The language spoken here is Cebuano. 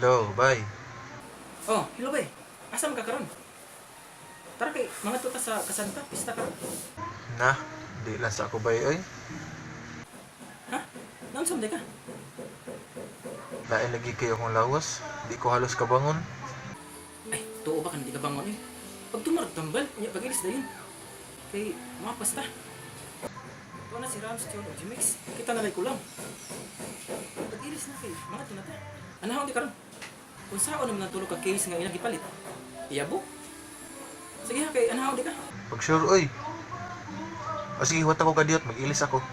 Hello, bye. Oh, hello bay. Asa man ka karon? Tara kay mangadto ta sa Kasanta, pista karon. Na, di lang sa ako, bay, oy. Ha? Naunsa man diay ka? Lain lagi kayo akong lawas. Di ko halos kabangon. Ay, tuo ba kan di ka bangon eh? Pag tumarag tambal, unya pag-ilis dayon. Kay mapas ta. Tuo na si Rams, Tion ug Jimix. Kita na lay kulang. Pag-ilis na kay mangadto na ta. Anahon di karon. Unsaon naman ang tulo ka case nga ilang gipalit? Iyabo? Sige ha, kay anahon di ka. Pag sure, oy. O sige, huwat ako kadiyot. Mag-ilis ako.